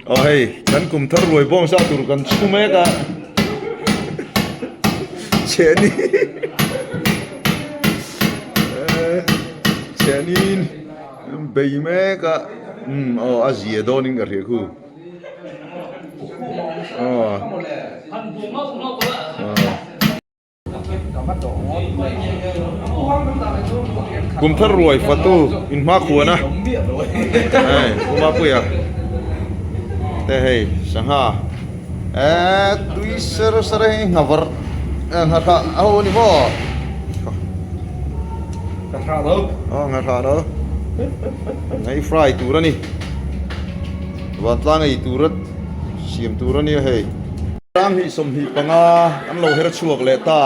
Aw hei kan kum thar ruai bawng sa tur kan chhu mek a chhehni chhehni bei mek a umm aw a zia dawnin ka hria khu aw aw. Kum thar ruai fatu in hma khuan a hei Pu Mapuia te hei sangha eh tui ser ser hei nghavar eh nghathah a ho a ni maw aw nghathah lo hei fry tur a ni vantlang ei tur a siam tur a nia hei. Sanghnih 25 an lo her chhuak leh ta.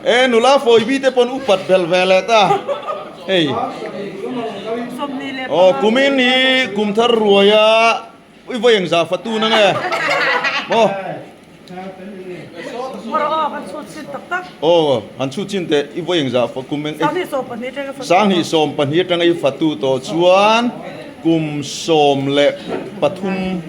E nula fawibi te pawn upat bel ve leh ta. Hei. Aw kumin hi kum thar ruai a ui vawi engzah fatu na nge. Maw. Aw han chhut chin teh i vawi engzah fa kum eng. Sanghnih 12 atanga i fatu tawh chuan kum 13.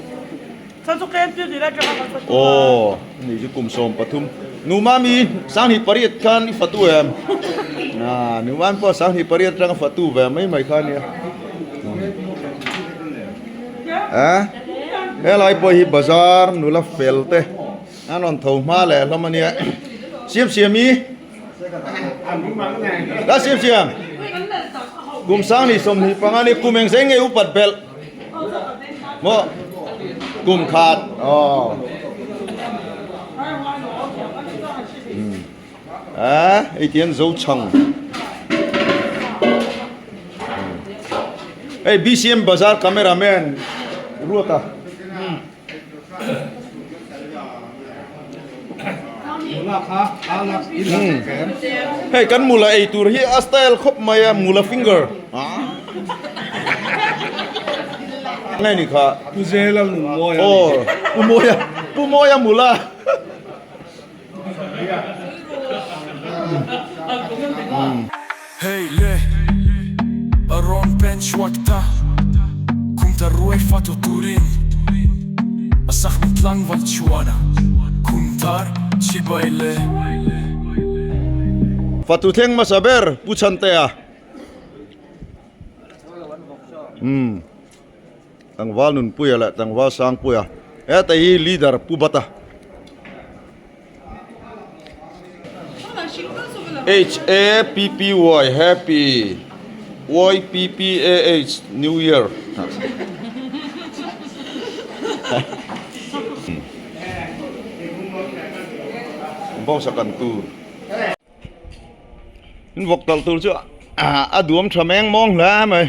Aw ni chu kum 13 Nu Mami 28 khan i fatu em ah Nu Mami pawh 28 atanga fatu ve mai mai kha ania eh helai pawh hi bazar nula fel te an rawn tho hma leh hlawm ania Siam Siami la Siam Siam kum 25 ni kum engzeng nge upat belh. Maw kum khat aw a hei tian zo chhang hei BCM bazar cameraman ruata Hei kan mula ei tur hi a style khawp mai a mula finger nge ni kha Pu Zela nun mawi a ni. Aw Pu Mawia Pu Mawia mula. Hei le, a rawn pen chhuak ta, kum ta ruai fatu turin a sahmi tlangval chuan a kum tar chibai le. Fatu thleng hmasa ber Pu Chhantea. Umm Tlangval Nunpuia leh Tlangval Sangpuia heta hi leader Pu Bata. H A P P Y happy Y P P A H new year bawngsa kan tur in vawk talh tur chu a duam tha meng mawng hle mai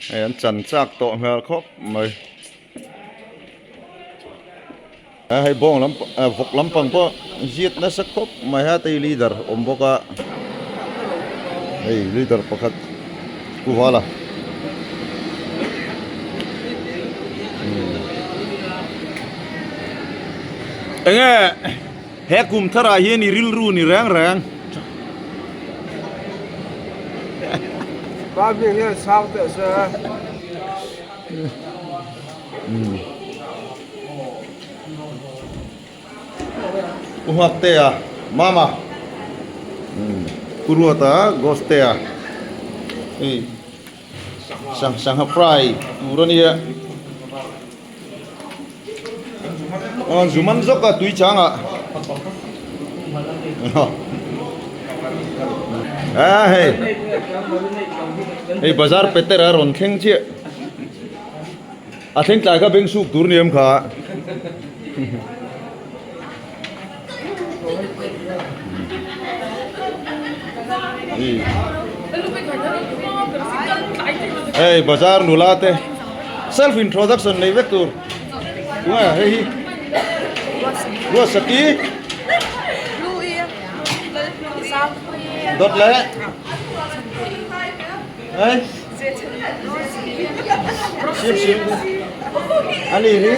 hei an chan chak tawh hmel khawp mai. Hei bawng lam vawk lampang pawh ziat nasa khawp mai a tei leader awm bawk a hei leader pakhat Pu Vala enge he kum thar ah hian i rilru ni reng reng. Pa bik hian sang teh se. Pu Nghaktea, Mama, Pu Ruata, Gostea, hei sangha fry tur a nia, aw zu man zawk a tui chang ah a hei hei bazar peter a rawn thleng chiah. A thleng tlai kha beng suk tur ni em kha. Hei bazar nula te self introduction nei vek tur. Tunge hei hi. Ruatsaki. Dawt leh. Hei. Sim sim. Ani hi.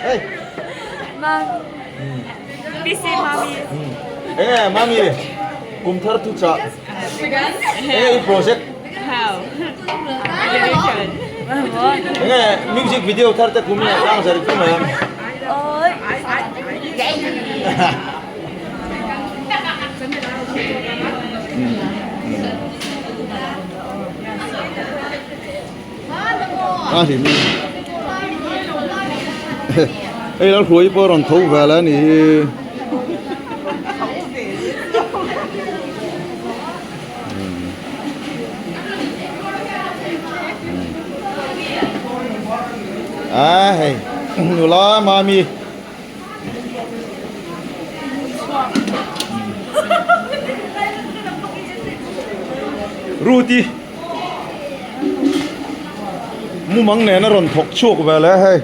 Hey. PC mami. Eh mami. Kum thar tu cha. Eh i project. How? Enge music video thar te kum in a tlang zar chu mai ang. A hlim hei lal hruai pawh a rawn tho vel a ni hi. A hei nula mami. Ruti mumang nen a rawn thawk chhuak vel e hei.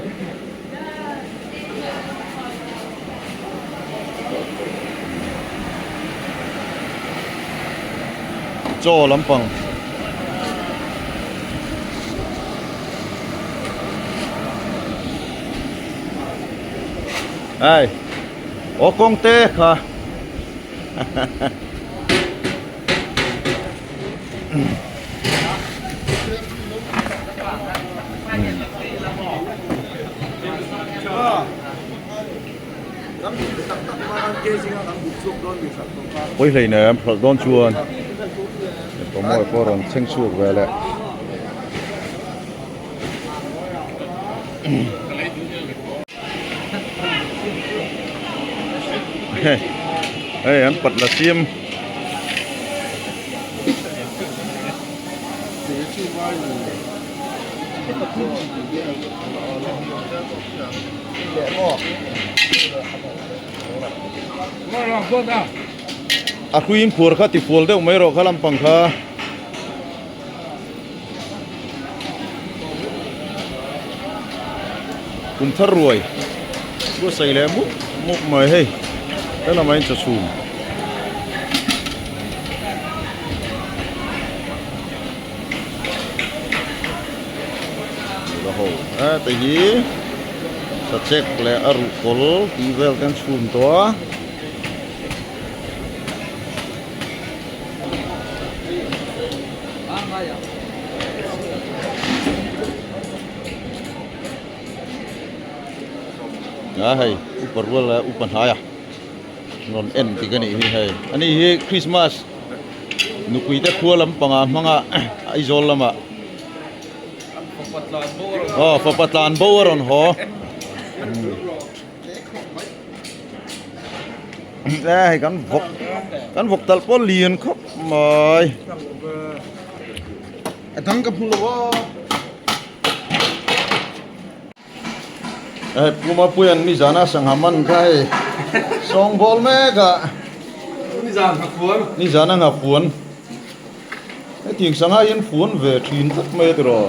Chaw lampang. Hei aw kawng te kha Pawi hleinem hralh dawn chuan pawmawia pawh a rawn thleng chhuak ve leh. Hei an pat la siam. A hruiin phuar kha ti fual deuh mai rawh kha lampang kha. Kum thar ruai buatsaih leh mup mup mai hei he lamah hian chawchhum. Nula ho heta hi sachek leh a ruhkawl tih vel te an chhum tawh a. A hei upa rual a upa hnai a rawn en tik a nih hi hei ani hi Christmas nupui te khua lampangah hmanga Aizawl lamah aw fapa tlan bo a rawn haw. Hei kan vawk kan vawk talh pawh lian khawp mai a dang ka hmu lo a hei Puma Puian nizana sangha man kha hei sawngbawl mek a nizana nghafuan Hetiang sangha hian fuan ve thin tlat mai a tiraw.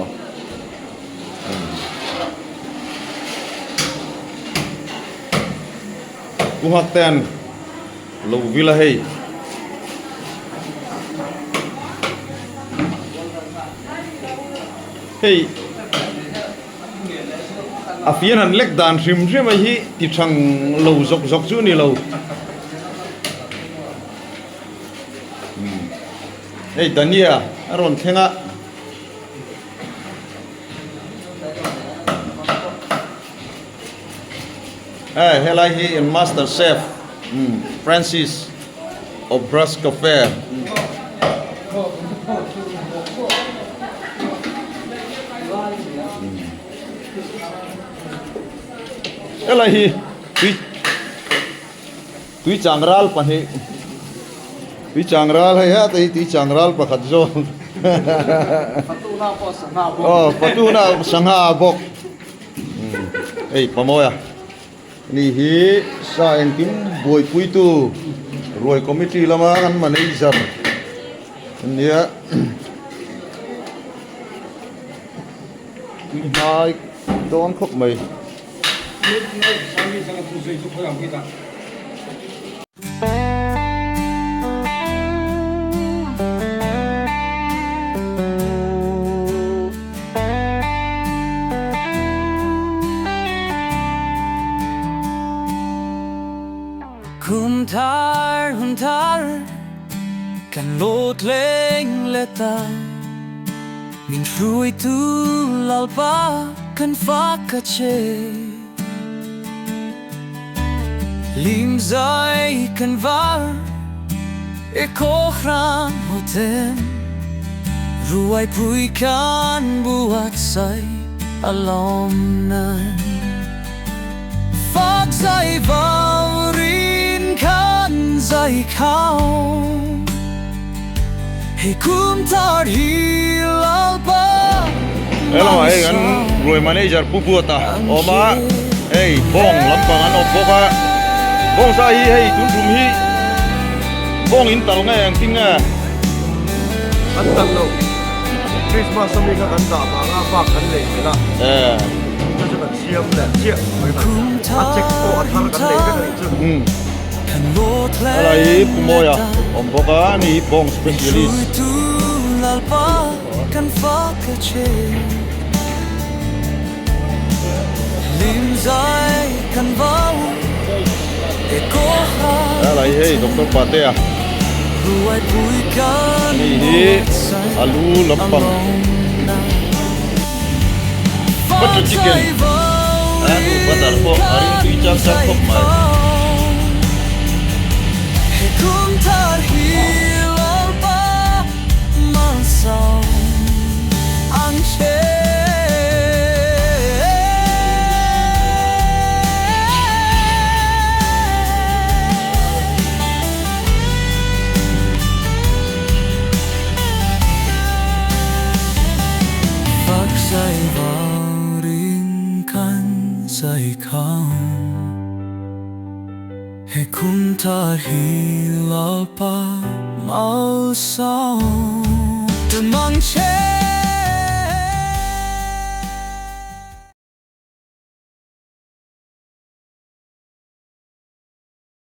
Pu Nghak ten lo vil a hei. Hei a fian han lek dan hrim hrim a hi ti thang lo zawk zawk chu a ni lo. Hei Dania a rawn thleng a. Hei helai hi in master chef Francis Obras Cafe. Helai hi tui Tui chang ral pahnih tui chang ral hei heta hi tui chang ral pakhat zawk aw patuna sangha bawk hei pamawia ani hi sa engkim buaipuitu ruai committee lama an manager ania tui hnai dawn khawp mai. Kum thar hun thar kan lo thleng leh ta. Min hruaitu Lalpa kan fak a che. Lim zai kan var e kohhran hoten ruai pui kan buatsaih a lawm nan. Fak zai vau rin kan zai khau. Hei kum thar hi Lalpa He lamah hei kan ruai manager Pu Buata a awm a, hei bawng lampang an awm bawk a, bawng sa hi hei tun tum hi bawng in tal nge engtin nge? An tal lo, Christmas a mi kha kan dah vang a bak kan lei vel a, chu chu kan siam leh chiah mai a, a check pawh a thar kan lei vek a nih chu. Helai hi Pu Mawia awm bawk a, ani hi bawng specialist. Helai hei Doctor Patea ani hi alu lampang butter chicken a butter pawh a ring tui chang chang khawp mai. He kum thar hi Lalpa malsawm. Tumang che.